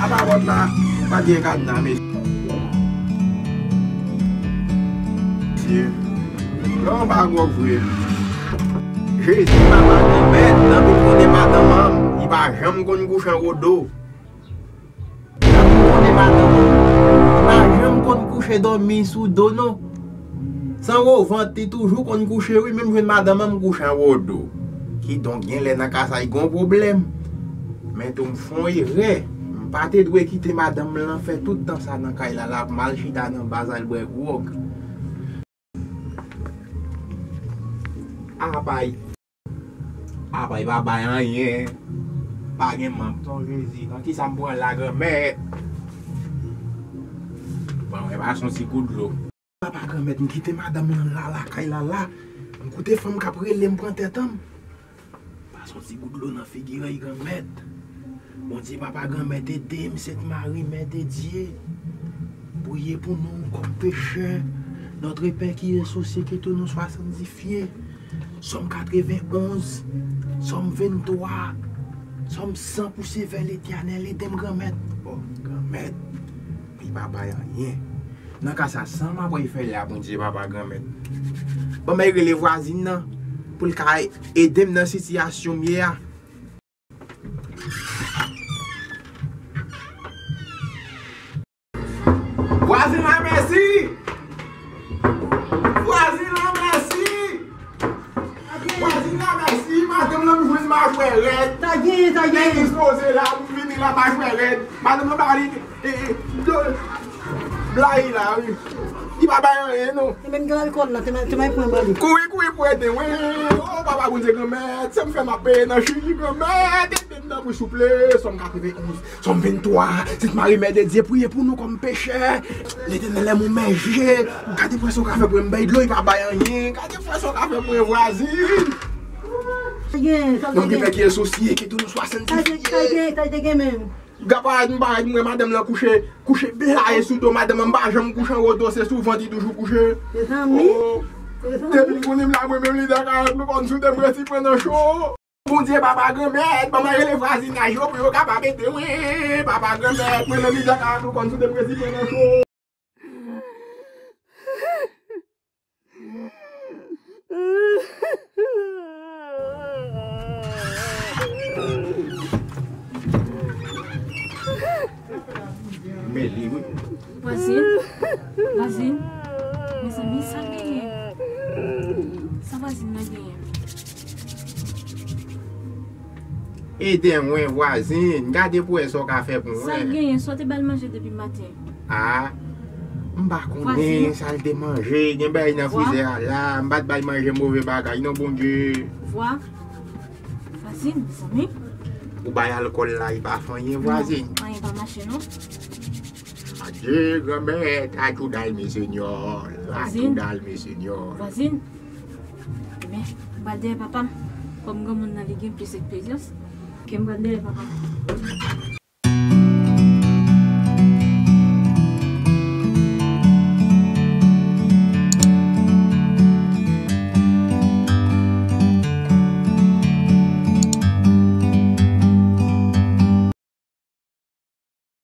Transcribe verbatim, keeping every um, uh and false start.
Apa pòt la pa gen kadna, mesye. Mesye. Non, pa gwòg vre. Jezi, papa, granmèt, nan tout kote madanm an, li pa janm konn kouche anwo do. Nan tout kote madanm an, li pa janm konn kouche dòmi sou do, non. San gwo vant, li toujou konn kouche, wi, menm jwenn madanm an, m kouche anwo do. Kidonk, gen lè nan ka sa, li gon pwoblèm. Men tou, m fè yon erè. M pa te dwe kite madanm lan fè tout tan sa nan kay la, la, pou m al chita nan baz al bwè gwòg. Apay. Apay pa bay anyen. Pa gen manm, ton Jezi. Nan kisa m pran la, granmèt? Bon, e pa son ti kou dlo. Papa granmèt, m kite madanm lan la, lakay la, la. M koute fanm k ap rele m pran tèt an m. Pase yon ti gout dlo nan figi ray granmèt. Bondye papa granmèt ede m, Sent Mari, Mè de Dye. Priye pou nou kòm pechè. Notre Père qui es aux cieux, que tous nous soyons sanctifiés. Sòm katrevenonz, Sòm venntwa, Sòm san pou sevè Letènèl, ede m granmèt. Oh, granmèt. Li pa bay anyen. Nan ka sa, sa m ap fè la, Bondye papa granmèt. Ban m rele vwazin nan pou l ka ede m nan sitiyasyon m ye a. Vwazin la, mèsi! Vwazin la, mèsi! Vwazin la, mèsi! Madanm lan m jwenn majwè rèd. Sa gen, sa gen. Legliz poze la, m vini la, majwè rèd. Madanm lan ba li, e, e, do, blayi la, wi. Li pa bay anyen, non. Te menm gen alkòl la, te may, te may pran ban li. Kouri, kouri pou ede, wi. O, papa Bondye granmèt, sa m fè m ap peye nan chili granmèt. Ede m nan, wi, souple. Sòm katrevenonz. Sòm venntwa, Sent Mari Mè de Dye, priye pou nou kòm pechè. Letènèl, lè mwen mèje, gade frè sa w ka fè pou mwen, m bay dlo, li pa bay anyen. Gade frè sa w ka fè pou mwen, vwazin. Sa gen, sa gen. Notre Père qui es aux cieux, que tous nous soyons sanctifiés. Sa gen, sa gen, sa gen menm. Gapa, m pa, mwen, madanm lan kouche, kouche blayi sou do madanm lan, m pa janm kouche anwo do, se sou vant li toujou kouche. Mezanmi. Oh. Mezanmi. Depi m konnen m la, mwen menm, li dakò ak nou, konn sou de m resi pran nan cho. Bondye, papa granmèt, ban mwen rele vwazinaj yo pou yo kapab ede mwen. Papa granmèt, mwen menm li dakò ak nou konn sou de m resi pran nan cho. Men li, wi. Vwazin, vwazin, mezanmi, sa genyen? Sa vwazin nan genyen? Ede mwen, vwazin, gade pou wè sa w ka fè pou mwen. Sa genyen, sa w te ba l manje depi maten? A, m pa konnen sa l te manje, gen bagay nan frizè a la, m pa t ba l manje, move bagay non, Bondye. Vwa, vwazin, mezanmi. Ou bay alkòl la, li pa fè anyen, vwazin. Non, anyen pa mache non. Adye, granmèt, ayouday, mi señor, ayouday, mi señor. Vwazin. Ebyen, m pral dèyè papa m. Kòm granmoun nan, li gen plis eksperyans. Ke m pral dèyè papa m.